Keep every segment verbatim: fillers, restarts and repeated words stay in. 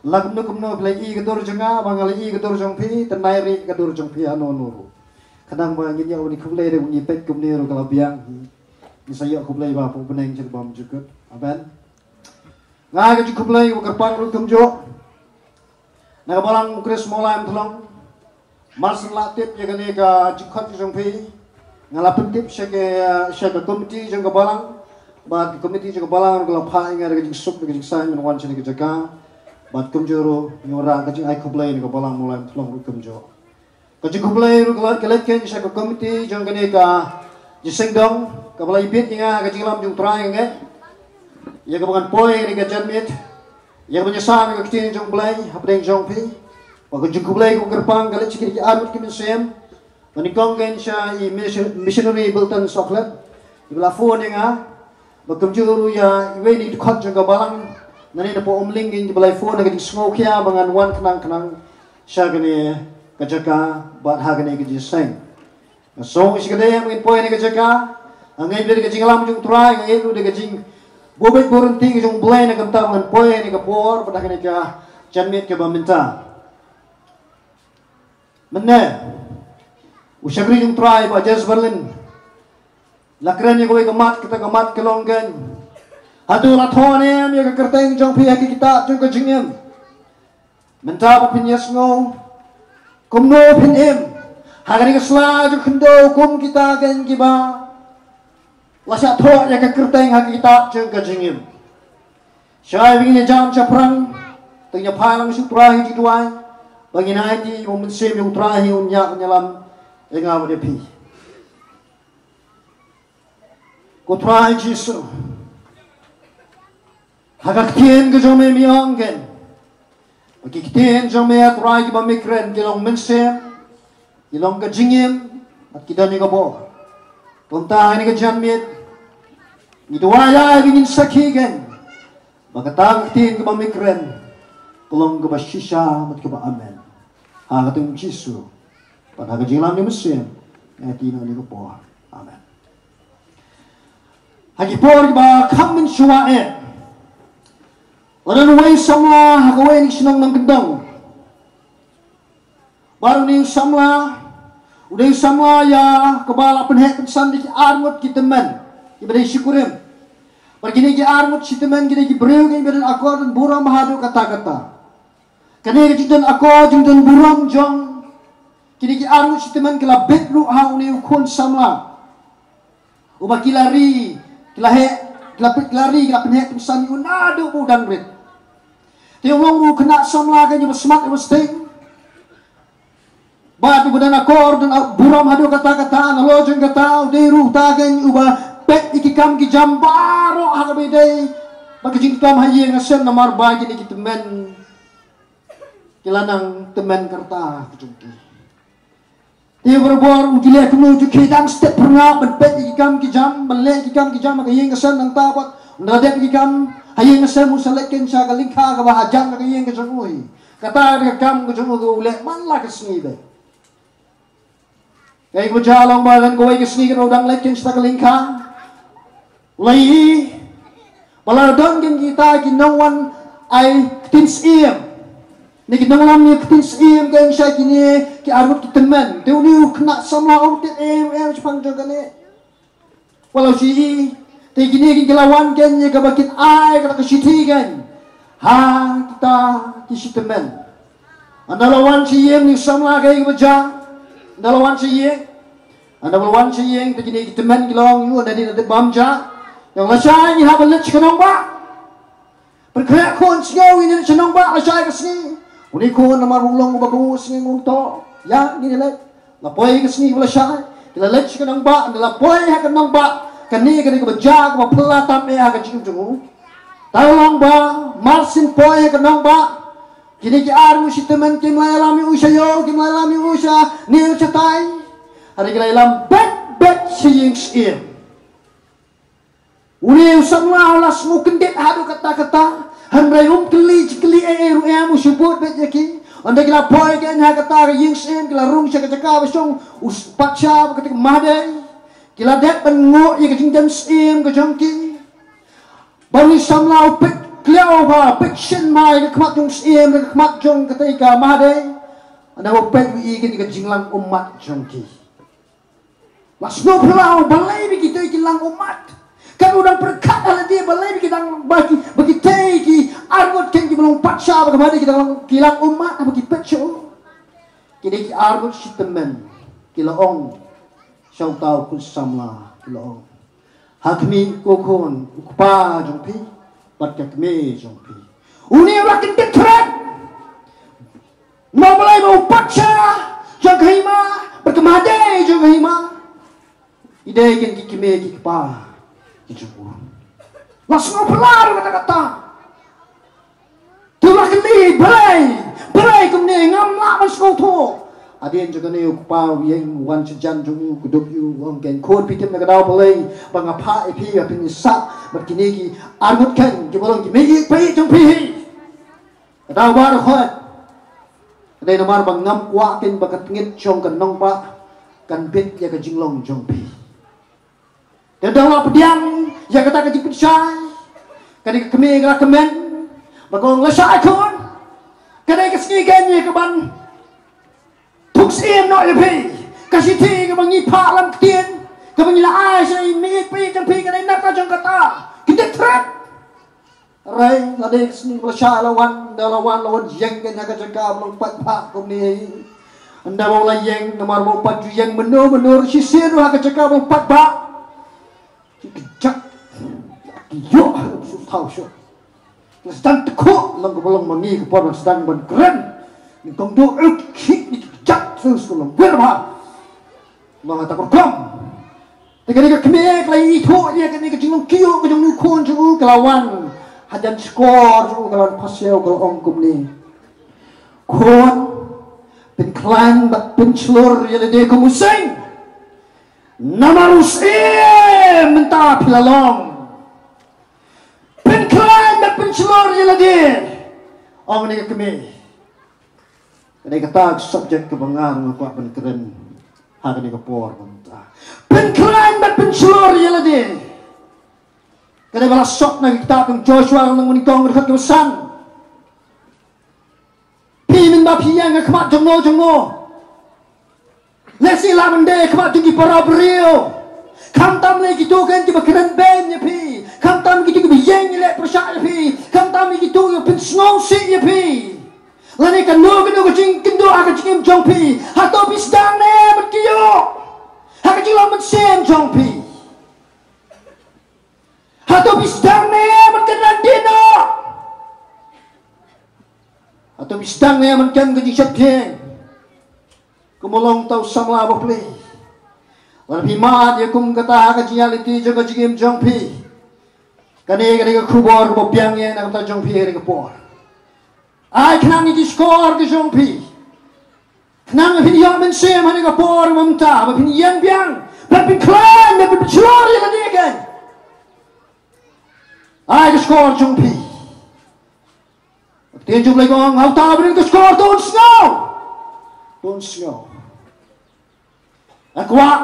La kumno kumno phi la ïohi ka dur jong nga, ba nga la ïohi ka dur jong phi, te nai ruh ka dur jong phi hano hano ruh. Khnang ba ngin ïoh ban ïa khublei, ruh ngin peit kumne ruh ka la biang. Ngin sa ïoh khublei ba hapoh bneng sha ka bymjukut. Amen. Nga ai ka jingkhublei kaba kyrpang ruh kumjuh na ka Balang U Khrist Mawlai Mynthlong. Mar shen la tip ïa kane ka jingkhot jong phi, nga la pyntip sha ka, sha ka komiti jong ka Balang. Bad ka komiti jong ka Balang ka la phah ïa nga da ka jingsuk da ka jingsain ban wan sha kane ka jaka. Bad kumjuh ruh nga wanrah ka jingai khublei na ka Balang Mawlai Mynthlong ruh kumjuh. Ka jingkhublei ruh ka la, ka la leit keiñ sha ka komiti jong kane ka jingïaseng dong, kaba la ibit ïa nga ha ka jingïalam jong U Trai, nga ngeit ïa kaba ngan poi ha kane ka janmiet, ïa kaba ngan ïasam ïa ka ktien jong U Blei hapdeng jong phi. Bad ka jingkhublei kaba kyrpang ka la leit sha ki arngut ki mynsiem, banyngkong keiñ sha i mission-, missionary Bilton Soklet, iba la phone ïa nga. Bad kumjuh ruh ïa iwei na i dkhot jong ka Balang nangne na Umling, keiñ kiba la phone ha ka jingsngewkhia ba ngan wan khnang khnang sha kane ka jaka bad ha kane ka jingïaseng. Nga sngew shakri ba ngin poi ha kane ka jaka. Nga ngeit ba ka jingïalam jong U Trai, nga ngeit ruh da ka jingbuh beit buh ryntih ka jong U Blei na ka bynta ba ngan poi ha kane ka por bad ha kane ka janmiet kaba mynta. Mynne, u shakri jong U Trai Bah Jess Berlin la kren ïa kawei ka mat, kata ka mat ka long keiñ: Hato la thoh ne em ïa ka kyrteng jong phi ha ki kitab jong ka jingim? Mynta ba phin ïasngew, kumno phin im ha kane ka sla jong khyndew kum kita keiñ kiba la shah thoh ïa ka kyrteng ha ka kitab jong ka jingim? Shai ba ngin ïa jan shaphrang, to ngin ïa phai lang sha U Trai ha jingduwai, ba ngin aiti ba U Mynsiem jong U Trai un ïalam ïa nga bad ïa phi. Ko Trai Jisu, ha ka ktien ka jong me me ong keiñ ba ki ktien jong me, A Trai, kiba me kren ki long mynsiem, ki long ka jingim, bad ki don ïa ka bor. Kumta ha kane ka janmiet ngi duwai ïa ba ngin sakhi keiñ ba kata ka ktien kaba me kren ka long kaba shisha bad kaba amen. Ha ka kyrteng Jisu bad ha ka jingïalam jong U Mynsiem, ngi aiti ïa kane ka por. Amen. Ha ki por kiba kham mynshuwa eh, la don uwei u samla ha kawei na ki shnong nongkyndong. Bad une u samla u dei u samla ïa kaba la pynheh pynsan da ki arngut ki tymmen kiba dei shikurim. Bad kine ki arngut shi tymmen ki dei ki briew kiba don akor don burom haduh katta katta. Kane ka jingdon akor jingdon burom jong kine ki arngut shi tymmen ka la bit ruh ha une u khun samla, uba ki la ri, ki la heh, ki la pyn-, ki la ri, ki la pynheh pynsan ïa u naduh ba u dang rit. Te u long ruh u khynnah samla keiñ uba smat, uba sting, bad uba don akor don burom haduh katta katta. Nalor jong kata, u dei ruh uta keiñ uba peit ïa ki kam ki jam baroh ha kaba ïadei bad ka jingdonkam ha ïing ha sem, namar ba kine ki tymmen ki la nang tymmen ka rta ka jong ki. Te barabor u dei leh kumno u ju khie dang step phyrnga ban peit ïa ki kam ki jam, ban leh ïa ki kam ki jam ha ka ïing ka sem. Nangta pat ynda la dep ïa ki kam ha ïing ha sem, u sa leit keiñ sha ka lyngkha kaba hajan ka ïing ka jong u hi. Kata ka dei ka kam ka jong u kaba u leh man la ka sngi beit. Kaei kaba jia long ba don kawei ka sngi kaba u dang leit keiñ sha ka lyngkha, u la ïohi ba la don keiñ kita ki nongwan ai ktien syiem, ne ki nonglam ïa ktien syiem keiñ sha kine ki arngut ki tymmen. Te une u khynnah samla um tip ei ei shaphang jong kane. Wat la u shu ïohi, te kine keiñ ki la wan keiñ ïa kaba kin ai kata ka shithi keiñ ha kita ki shi tymmen. Ynda la wan sha ïing, une u samla, kaei kaba jia? Ynda la wan sha ïing, ynda la wan sha ïing, te kine ki tymmen ki la ong ïa u, ynda dei na dep bam jah, ong, lashai ngi hap ban leit sha ka nongbah. Pynkhreh khun, sngew, ngin leit sha nongbah lashai ka sngi. Une u khun namar u long uba kynnoh, sngew, ong, to ïa ngin leit. La poi ka sngi ba lashai, ki la leit sha ka nongbah. Ynda la poi ha ka nongbah, kane ka dei kaba jia kaba phylla tam eh ha ka jingim jong u. Te long ba mar syn poi ha ka nongbah, kine ki arngut shi tymmen kim la ïalam ïa u sha ïew, kim la ïalam ïa u sha niw sha tai. Hynrei ki la ïalam beit beit sha ïing syiem. Une u samla u la sngewkyndit haduh katta katta, hynrei um kylli jingkylli ei ei ruh em, u shu bud beit ïa ki. Ynda ki la poi keiñ ha kata ka ïing syiem, ki la rung sha ka jaka ba shong u s-, patsha bad kata ka mahdei. Ki la dep ban nguh ïa ka jingdon syiem ka jong ki. Bad une u samla u peit Leo ba peit shen mai ka khmat jong Syiem, ka khmat jong katei ka Mahadei. Ynda u peit u i kane ka jinglang ummat jong ki. La sngewphylla balei ba kitei ki lang ummat. Kan u dang pyrkhat ha lade balei ba ki dang ba ki ba kitei ki arngut ken ki ba long patsha ba ka Mahadei ki dang ki lang ummat ba ki peit sha u. Kine ki arngut shi tymmen ki la ong sha uta u khun samla ki la ong. Ha khmih ko khun u kpa jong phi bad ka kmie jong phi. Une u la kyntien thret. Namar balei ba u patsha jong ka hima bad ka Mahadei jong ka hima. I dei kin ki kmie ki kpa ki jong u. La sngewphylla ruh kata kata. Te la kylli balei, balei kumne ngam lah ban sngewthuh. Hadien jong kane u kpa u ïeng wan sha jan jong u, u kdup ïa u, u ong, ken khun, phi tip na ka daw balei ba nga phah ïa phi ba phin ïasah bad kine ki arngut ken kiba long ki meiieit paieit jong phi hi? Ka daw ba dei hooid. Ka dei namar ba ngam kwah ken ba ka tnget jong ka nongbah kan bit ïa ka jinglong jong phi. Te da la pdiang ïa kata ka jingpynshai, ka dei ka kmie ka la kmen ba ka ong, lashai khun, ka dei ka sngi kane ïa ka ban thung syiem noh ïa phi. Ka shithi kaba ngi phah lam ktien kaba ngi la ai sha i meiieit paieit jong phi ka dei na ka jong kata. Ki dei thret. Hynrei lada ka sngi ba la shah la wan, da la wan, la wan ïeng kein ha ka jaka ba long paidbah kumne. Ynda ba la ïeng, namar ba u pat ju ïeng mynno mynno shisien ruh ha ka jaka ba long paidbah. Ki kjat, ki ïoh ha ka bsut thaw shuh. Ki la sdang tykhuh lang kaba long ma ngi ka por ban sdang ban kren. Nyngkong duh, eh, ki khih, ki kjat shuh shuh, long wer bha. Long ha kata ka rukom. Te kane ka kmie ka la ithuh ïa kane ka jinglong kyiuh ka jong u khun jong u, ka la wan hajan shkor jong u, ka la wan pasiaw, ka la ong kumne, khun, pynkhlaiñ bad pynshlur ïa lade kum u seng. Namar u syiem mynta phi la long. Pynkhlaiñ bad pynshlur ïa lade, ong kane ka kmie. Ka dei kata ka subject kaba nga ruh nga kwah ban kren ha kane ka por mynta. Pynkhlaiñ bad pynshlur ïa lade. Ka dei ba la sot na ka kitab jong Joshua ka lynnong nyngkong, ka dkhot kaba san. Phi mynba phi ïeng ha khmat jong no jong no, lehse lah ban dei ha khmat jong ki para briew. Khamtam lei kito kein kiba kren beiñ ïa phi. Khamtam kito kiba ïeng ïaleh pyrshah ïa phi. Khamtam lei kito kiba pynsngewsih ïa phi. Lane kano kano ka jingkynduh ha ka jingim jong phi. Hato phi sdang ne em ban kyiuh ha ka jinglong mynsiem jong phi? Hato phi sdang ne em ban kynran dien noh? Hato phi sdang ne em ban kem ka jingsheptieng? Kum u long uta u samla ba plie. Lada phi mad ïa kum kata ha ka jingïaid lynti jong ka jingim jong phi, kane ka dei ka khubor kaba biang ïa na ka bynta jong phi ha kane ka por. Ai khnang ïa ki shkor ki jong phi. Khnang ba phin ïoh mynsiem ha kane ka por mynta, ba phin ïeng biang, ba phin khlaiñ, ba phin pynshlur ïa lade kein. Ai ka shkor jong phi. Ka ktien jong U Blei ka ong, ha uta uba don ka shkor to un sngew. To un sngew. Nga kwah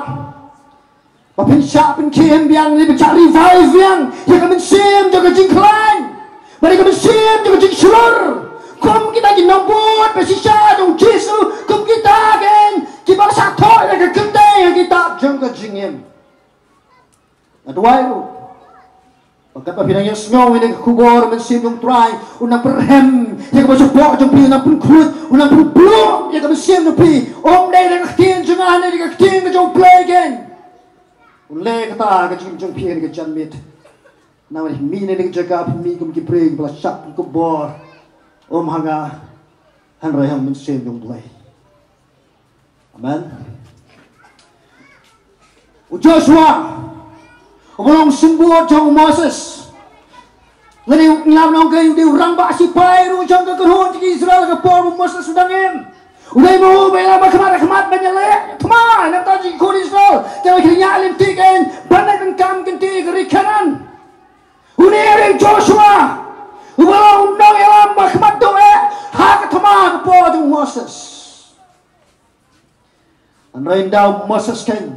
ba phin shah pynkhie biang ne phin shah revive biang ïa ka mynsiem jong ka jingkhlaiñ bad ïa ka mynsiem jong ka jingshlur. Kum kita ki nongbud ba shisha jong U Jisu, kum kita kein kiba la shah thoh ïa ka kynthei ha ka kitab jong ka jingim. Nga duwai ruh ba katba phi nang ïa sngew ïa kane ka khubor, Mynsiem jong U Trai un nang pynrhem ïa kaba shapoh jong phi, un nang pynkhuid, un nang pynpluh ïa ka mynsiem jong phi. Ym dei da ka ktien jong nga ne da ka ktien ka jong U Blei kein. Un leh kata ha ka jingim jong phi ha kane ka janmiet. Namar phi mih na kane ka jaka, phi mih kum ki briew kiba la shah pynkup bor. Ym ha nga, hynrei ha U Mynsiem jong U Blei. Amen. U Joshua, uba long u symbud jong u Moses. Lane ngi lah ban ong u dei u rangbah sipai ruh jong ka kynhun jong ki Israel ha ka por ba u Moses u dang im. U dei ma u uba ïalam ha khmat ha khmat ban ïaleh thma na ka bynta jong ki khun Israel. Te ba kin ïaid lynti kein ban leit ban kam kynti ka ri Kanaan. Une u dei u Joshua, uba long u nongïalam ba khmat duh eh ha ka thma ha ka por jong u Moses. Hynrei ynda u Moses kein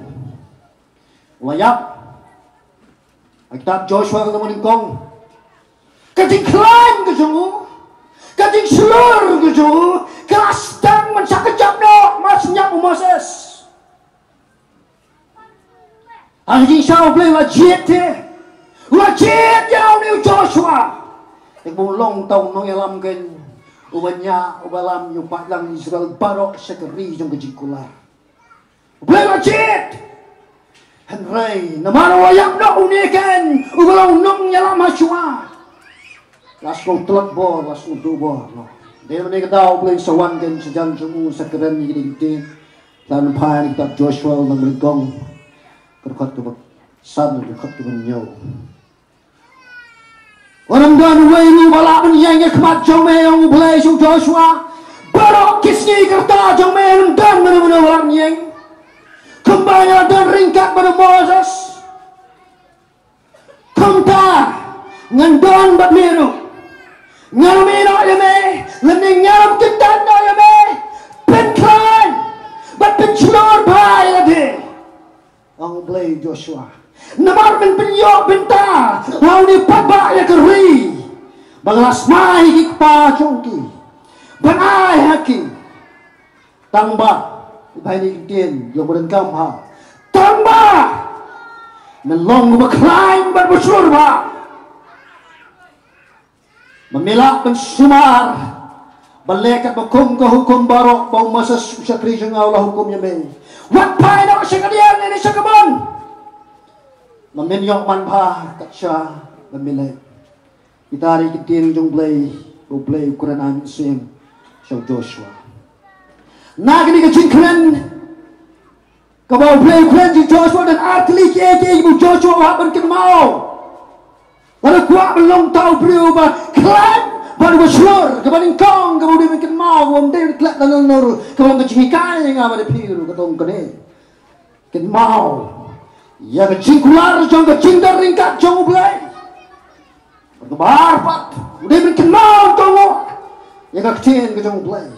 u la ïap, ha kitab Joshua ka lynnong nyngkong, Ka jingkhlaiñ ka jong u, ka jingshlur ka jong u, ka la sdang ban shah kjat noh mar shen ïap u Moses. Ha ka jingshisha U Blei u la jied te, u la jied ïa une u Joshua. Te u long tang u nongïalam kein, uba ñiah, uba lam ïa u paidlang Israel baroh sha ka ri jong ka jingkular. U Blei u la jied. Hynrei namar u la ïap noh une kein uba long u nongïalam ha shuwa, la sngewtlot bor, la sngewduh bor noh. Dei namar kata U Blei u sa wan kein sha jan jong u, sa kren ïa kine ki ktien. Tang phai na ka kitab Joshua lynnong ba nyngkong, ka dkhot kaba san, ka dkhot kaba hynñiew. Wat ym don uwei ruh uba lah ban ïeng ha khmat jong me, ong U Blei sha u Joshua. Baroh ki sngi ki rta jong me ym don mano mano ba lah ban ïeng, kumba nga la don ryngkat bad u Moses. Kumta ngan don bad me ruh. Ngan ym ïehnoh ïa me, lane ngan ym kyntait noh ïa me. Pynkhlaiñ bad pynshlur bha ïa lade, ong U Blei ïa u Joshua. Namar men pynïoh bynta ha une u paidbah ïa ka ri ba nga la smai ïa ki kpa jong ki ban ai ha ki. Tangba, i Bhai Ni Ktien, ïa u ba donkam ha. Tangba men long uba khlaiñ bad uba shlur bha. Ba me lah ban sumar ban leh katba kum ka hukum baroh ba u Moses u shakri jong nga u la hukum ïa me. Wat phai noh sha ka diang ne sha ka mon. Ba men ïoh man bha kat sha ba me leh. Kita ki ktien jong U Blei, U Blei u kren ai mynsiem sha u Joshua. Na kane ka jingkren kaba U Blei u kren jong u Joshua, don ar tylli kiei kiei ba u Joshua u hap ban kynmaw. Lada kwah ban long uta u briew uba khlaiñ bad uba shlur, kaba nyngkong kaba u dei ban kynmaw, kaba ym dei ban klet lano lano ruh, kaba long ka jinghikai ïa nga bad ïa phi ruh, ka long kane. Kynmaw ïa ka jingkular jong ka jingdon ryngkat jong U Blei. Bad kaba ar pat, u dei ban kynmaw, kynmaw ïa ka ktien ka jong U Blei.